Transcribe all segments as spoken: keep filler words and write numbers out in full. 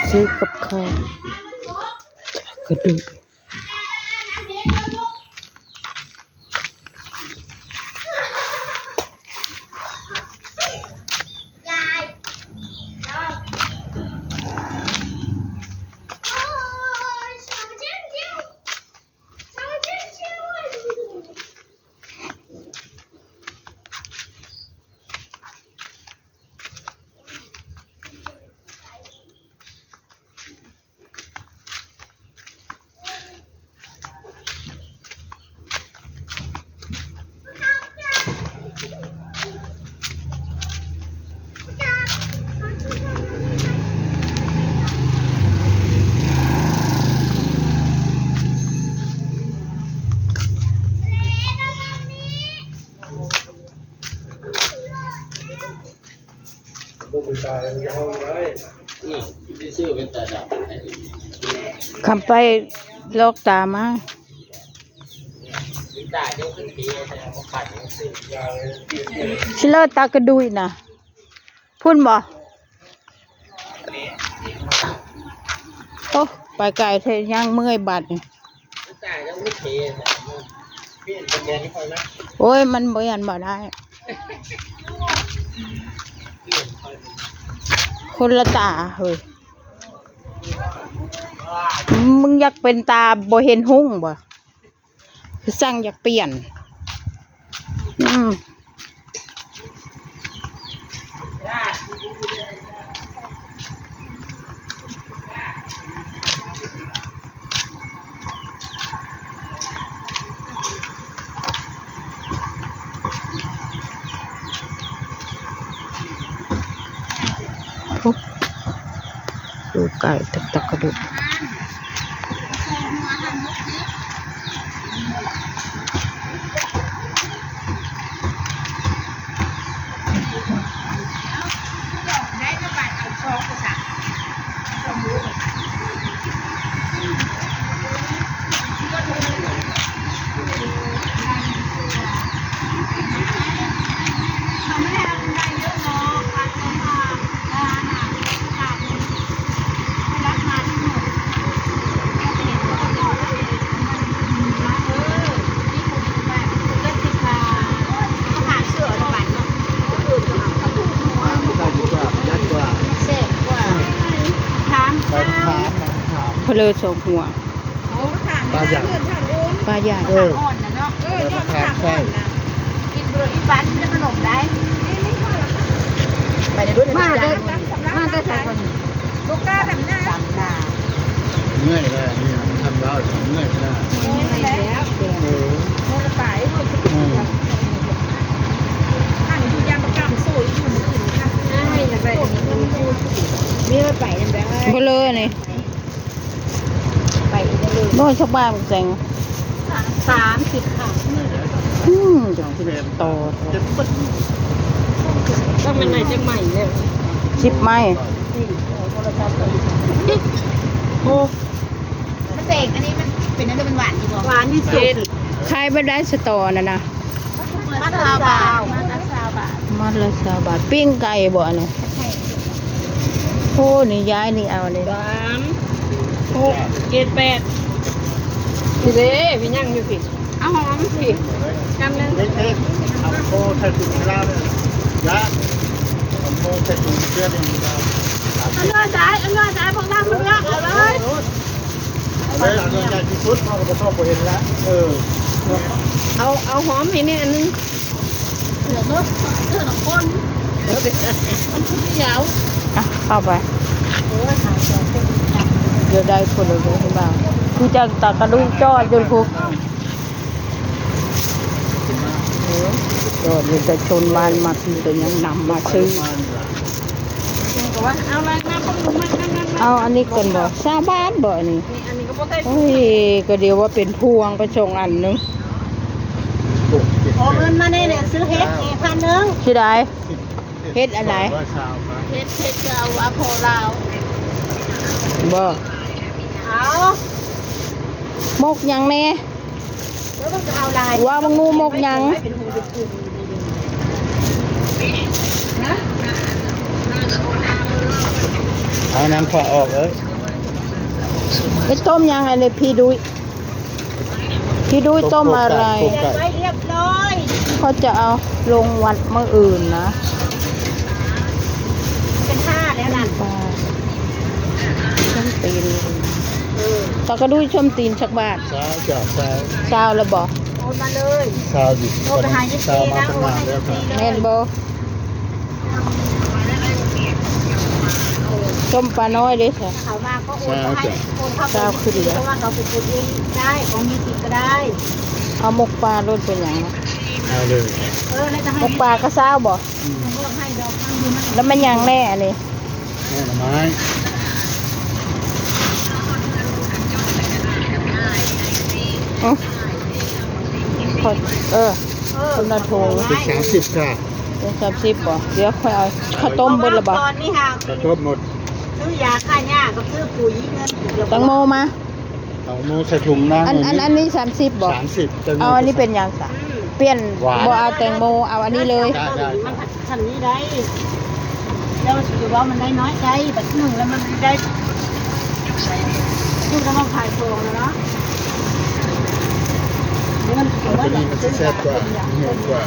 ซื้อกับข้าว กระดูก คำไปลอกตามา ชิเลอร์ตากระดุยนะ พุ่นบ่ โอ้ ไปไกลเทย่างเมื่อยบัดนี่ โอ้ย มันบ่ยันบ่ได้ คนละตาเฮ้ย มึงอยากเป็นตาบ่เห็นหุ้งบ่ คือสั่งอยากเปลี่ยน อืม ดูไก่ตักๆ กระดูก เพลอสองหัว ปลาใหญ่ ปลาใหญ่ เออ อ่อนนะเนาะ เออ ยอดมะขามอ่อนนะ กินเบอร์อีฟันเป็นขนมได้ ไปในรุ่น มาเด้อ มาเด้อ ลูกก้าดำหน้า ดำหน้า เมื่อยแล้วนี่นะ ทำแล้วเมื่อยแล้ว เมื่อยแล้ว เออ เมื่อยไป อืม หั่นคือยำประกำสวยอยู่มื้ออื่นค่ะ ใช่ ไป มีไปไปกันได้ บ่เลยนี่ ไปอีกเลย โน่นสักบาทมันแสง สามสิบค่ะ อืม ต่อ ต้องเป็นไหนจังใหม่เนี่ย สิบไม้ โอ้ มันแตก อันนี้มันเป็นอะไร มันหวานอยู่บ่ หวานที่สุด ขายบ่ได้สตอน่ะนะ มัดละซาวบาท มัดละซาวบาท มัดละซาวบาท ปิ้งไก่บ่อันนี้ โอ้ นี่ย้ายนี่เอานี่ สาม หก เจ็ด แปด พี่เด้ พี่ยังอยู่พี่ เอาหอมพี่ กำหนึ่ง เล็กๆ เอาโคใส่ถุงให้เราเลย ยะ เอาโคใส่ถุงเสื้อเนี่ย อันน้อยสาย อันน้อยสาย พวกเรามันเลือกเอาเลย เอาเลย เอาเลย ใหญ่ที่สุด พ่อก็บ่ชอบบ่เห็นละ เออ เอา เอาหอมให้แน่อันนึง เดี๋ยวเนอะ เดี๋ยวนะคน มันคือยาว อ่ะ เข้าไป โอ้ย หาสองคน เดี๋ยวได้คนละเรื่องบ้าง คือจะตักกระดูกจอดจนพุก เออ จอดอยู่แต่ชนบ้านมาพี่ก็ยังนำมาซื้อ เอาอะไรนะ เอาอันนี้ก่อนบ่ ซาวบาทบ่อันนี้ นี่อันนี้ก็บ่ได้ โอ้ย ก็เดี๋ยวว่าเป็นพวงไปส่งอันหนึ่ง เอาเงินมาแน่เนี่ย ซื้อเห็ดอีกพันหนึ่ง สิได้ เห็ดอันไหน เห็ด เห็ดจะเอาว่าพอลาว บ่ เอา หมกหยังแน่ แล้วมันจะเอาลาย ว่ามันงูหมกหยัง ฮะ เอา ยังผ่าออกเอ้ย ไปต้มยังไงเนี่ยพี่ดุ้ย พี่ดุ้ยต้มอะไร ต้มโครงไก่ ไว้เรียบร้อย เขาจะเอาลงวัดมื้ออื่นนะ เป็นท่าแล้วนั่น ปลาส้มตีน เออ ตากระดุ้ยส้มตีนสักบาท เช้าจ้ะ เช้า เช้าแล้วบอก โอนมาเลย เช้าอยู่ โอนไปหา เอฟซี เช้ามา นะ ตั้งนานแล้วครับ โอนให้ เอฟซี เลย แม่นบ่ ต้มปลาน้อยเด้อค่ะ เขามาก็โอน ใช่ ให้ จ้ะ โอนเข้าไป เช้าขึ้นแล้ว เพราะว่าเขาไปกดเองได้ ของมีติดก็ได้ เอาหมกปลาโลดเป็นหยังนะ เอาเลย เออ แล้วจะให้ หมกปลากระซ้าวบ่ อืม ให้ดอกข้างดีมาก แล้วมันหยังแน่อันนี้ แม่หน่อไม้ อืม เออ เออ คนละถุง เป็นสามสิบค่ะ เป็นสามสิบบ่ เดี๋ยวค่อยเอา ข้าวต้มเบิดละบ่ ตอนนี้ค่ะ ข้าวต้มหมด ซื้อยาฆ่าหญ้ากับซื้อปุ๋ย เงินเกือบ แตงโมมา แตงโมใส่ถุงนะ อัน อัน อันนี้สามสิบบ่ สามสิบ แตงโม เอาอันนี้เป็นหยังซะ อืม เปลี่ยน หวาน บ่เอาแตงโม เอาอันนี้เลย ได้ ได้ มัน ฉันนี่ได้ แล้วถือว่ามันได้น้อยใจ บัดหนึ่งแล้วมันได้ พูดแล้วมาขายของแล้วเนาะ เงินถือว่า ตัวนี้มันจะแซ่บกว่า เหนียวกว่า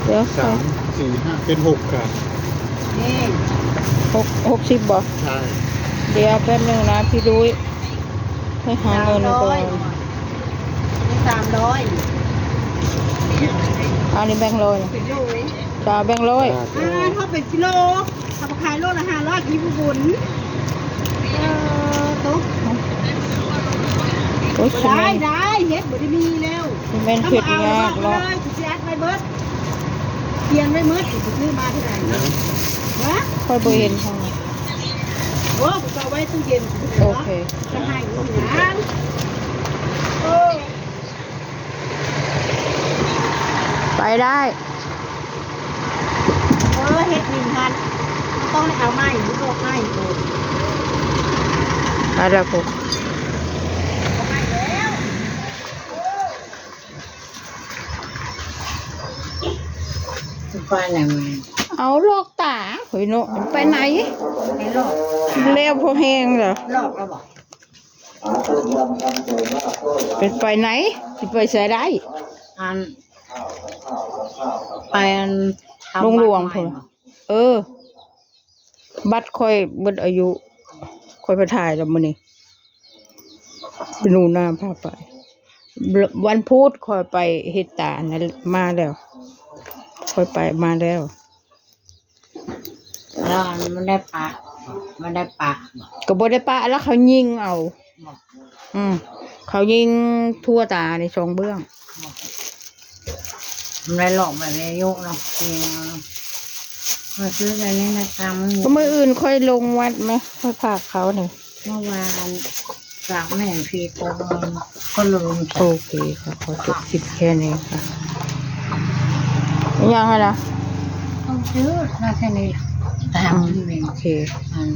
เดี๋ยว สาม สี่ ห้า เป็นหกค่ะ นี่ หก หกสิบบ่ ใช่ เดี๋ยวแป๊บหนึ่งนะพี่ดุ้ย ไปหาเงินก่อน สามร้อย มีสามร้อย อันนี้แบงค์ร้อย เป็นโลเอง จะเอาแบงค์ร้อย อ่า อ่า ถ้าเป็นกิโล เขาขายโลละห้าร้อย ที่ผู้บุญ เออ ตุ๊ก โอ้ย ได้ ได้ เฮ็ดบ่ได้มีแล้ว มันเป็นเฮ็ดยากเนาะ เอาเลย กูสิอัดไว้เบิด เขียนไว้เบิด กูสิซื้อมาเท่าไหร่เนาะ ฮะ ค่อยบ่เห็นทาง โอ้ กูเอาไว้ตู้เย็น โอเค จะให้กูนะ โอ้ ไปได้ เออ เฮ็ดหนึ่งพัน ต้องได้เอาไม้ ลูกดอกไม้ ไปแล้วปุ๊บ ไปไหนมา เอาลอกตา เฮ้ยเนาะ ไปไหน ไปลอก แล้วพอแห้งเหรอ ลอกแล้วบอก เป็นไปไหน สิไปใส่ได้ อัน ไปอัน ทำ ลงหลวง บัตรใหม่ พุ่น บ่ เออ บัตรค่อยเบิดอายุ ค่อยไปถ่ายแล้วมื้อนี้ หนูนาพาไป วันพุธค่อยไปเฮ็ดตานะ มาแล้ว ค่อยไปมาแล้ว แล้วมันได้ปะ มันได้ปะ ก็บ่ได้ปะ แล้วเขายิงเอา อืม เขายิงทั่วตาในสองเบื้อง มันได้หลอกแบบนี้ยุเนาะ ยิงเอาเนาะ มาซื้อแบบนี้นะ ตามมัน ก็มื้ออื่นค่อยลงวัดไหม ค่อยฝากเขาหน่อย เมื่อวานฝากแม่พีโกงก็ลืม โอเคค่ะ ขอจบคลิปแค่นี้ค่ะ ยังไงนะ ต้องซื้อมาแค่นี้ ตามที่มี โอเค อืม